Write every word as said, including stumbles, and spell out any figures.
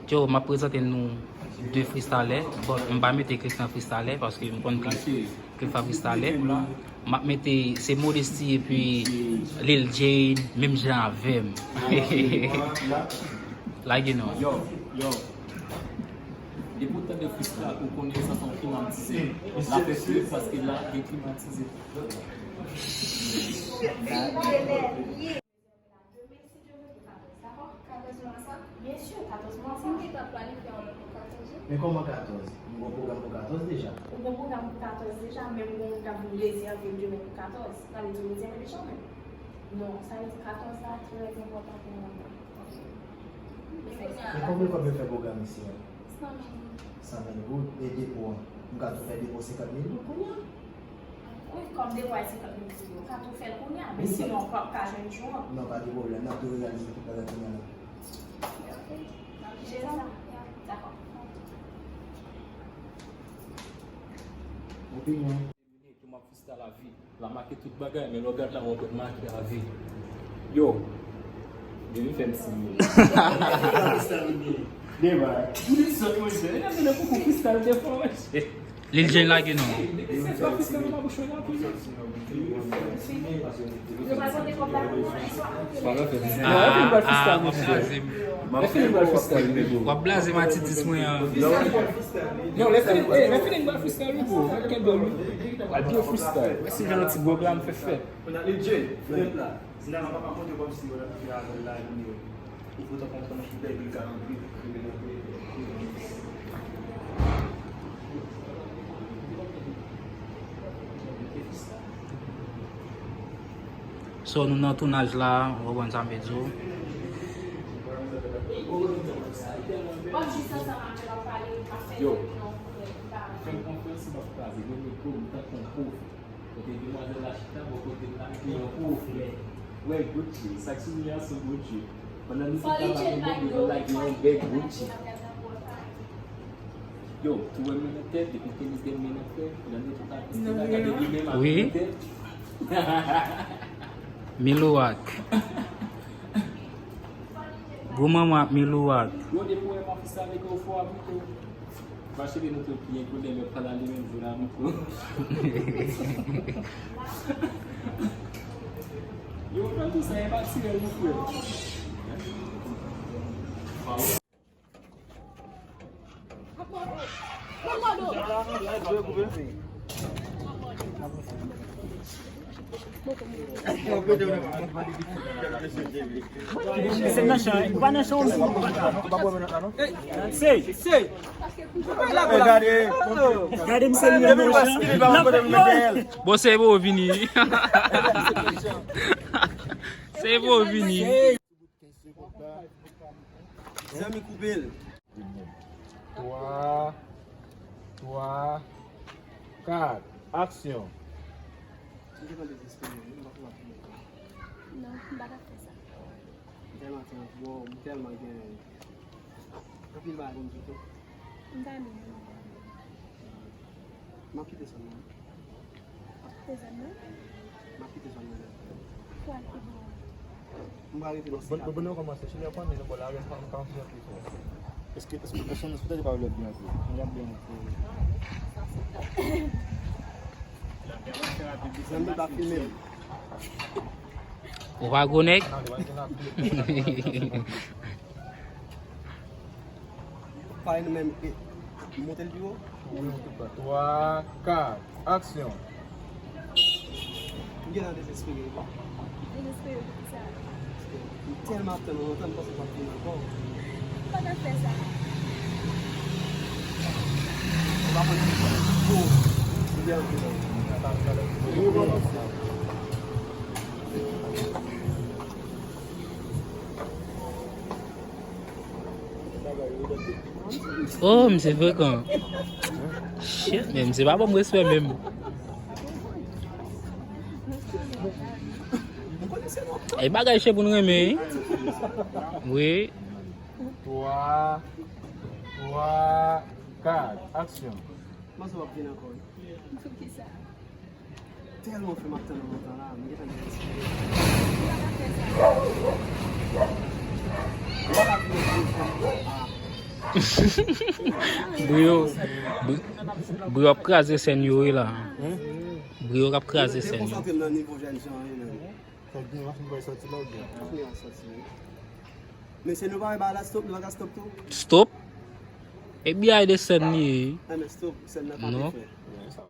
Yo, m ap prezante nou de freestylè. Bon, m pa mete Christian freestylè paske m konn Chris, Chris pa freestylè. M ap mete se Modesty epi Lil Jane, menm jan avè m. Lage non. Yo, yo. Depi w tande freestyle, ou konnen sa se yon klimatize. L ap fè pli paske la gen klimatize. Demen, si Dye vle, pou katòz, dakò? Katòz mwa sa? Byen si, katòz mwa sa. M gentan planifye yon lòt pou katòz wi. Men kòman katòz? M gon pwogram pou katòz deja. Ou gon pwogram pou katòz deja, men m gon moun k ap vin lezi anpil demen pou katòz. Sa vle di w dezyèm edisyon menm? Non, sa vle di katòz la trè enpòtan pou mwen. Men konbyen kòb yo fè pwogram isi a? San mil. San mil goud. E depo an? M ka tou fè depo senkant mil goud kounye a? Wi, kòm depo a senkant mil goud, ou ka tou fè l kounye a, men sinon w p ap ka jwenn jou an. Non, pa gen pwoblèm. N ap tou reyalize tout bagay kounye a la. Ok, n ap jere sa. Dakò. Opinyon. Tou m ap freestyle a vi. La make tout bagay, men lè w gad la, w ap wè make a vi. Yo, demen fè m siy. Deba. Pou li sòt mwen fè. Gade nan koukou freestyle de fò, wè. Lil Jane lage non. Nèg ki sèt pa freestyle nan bouch mwen la, pou li. Ah, ah, w ap blaze m. W ap blaze m atitis mwen an. Non, lè fini, eh, lè fini, m pral freestyle wi, bro. Kenbe wi. Al byen freestyle. Mèsi jan ti gwòg la m fè fè. Kounye a, Lil Jane, frèt la. Zina, m ap montre w kòmsi w ap fè avè l la, li, ou pote kòm kòm ki bèl li ka anpil, kriminèl. So, nou nan tounaj la, ou konprann sa m vle di w. Yo, fè m konfyans, m ap kraze gwo mikwo, m tankou yon pwofè. Kote demwazèl la chita bò kote m la, epi yon pwofè. Wè Gucci, sa k sou li a se Gucci. Pandan nou tout ap pale, nou lage yon bèl Gucci. Yo, tou wè men nan tèt, depi ke nou gen men nan tèt, pandan nou tout ap pale, la gade li menm avèk nan tèt. Milouak. Gwo manman ak Milouak. Yo, depi w wè m ap freestyle, nèg yo fò a pito. Va cheve nou tou byen koulè, men pa la li menm jou la pito. Yo, nan tou sa, e pa tirèl nou fè. Se nan chan, ou pa nan chan, ou pa nan chan. Se, se. Gade, gade misye li nan chan. Bon, se bon, vini. Se bon, vini. Zanmi, koupe l. Twa, twa, kat, aksyon. M te konn dezespere, m pa konn ap fè sa. Non, m pa t ap fè sa. M tèlman tèlman, bro, m tèlman gen anpil bagay pou m di tou. M pa menm. M ap kite zòn nan. W ap kite zòn nan? M ap kite zòn nan nèt. Pou al pi bon. M pral rete nan Bon, Seychelles. Bon, nou kòmanse. Chili ap pran men nan bò la, men pa, pa antre antre fò. Èske, èske, èske nou swete pa lè byen antre? N ap byen antre. Zanmi pa filme m. Ou pa gwo nèg? Pale nou menm, e, monte l pi wo. Twa, kat, aksyon. M gentan dezespere wi. Dezespere poukisa? M tèlman ap tann ou lontan, m panse w p ap vin ankò. M pa t ap fè sa. Ou pa konn ki sa. Yo, m byen anpil. Oh, misye frekan. Shit, men misye pa ban m respè menm. E bagay che pou n renmen, wi. Twa, twa, kat, aksyon. Panse w ap vin ankò wi. Poukisa? Tèlman fè m ap tann ou lontan la, m gentan gen respè. Ou pa ka vin ankò, frè m. Ah. Brio, Bri- Brio ap kraze sèn yo wi la. Brio ap kraze sèn yo. Konsantre nan nivo jèn jan wi menm. Sa gen machin bay soti la ou gen. Men se nou pa wè ba la stop, nou pa ka stop tou. Stop. E biyay de sèn li ye. Ah men stop, sèn nan pa Non. Fè.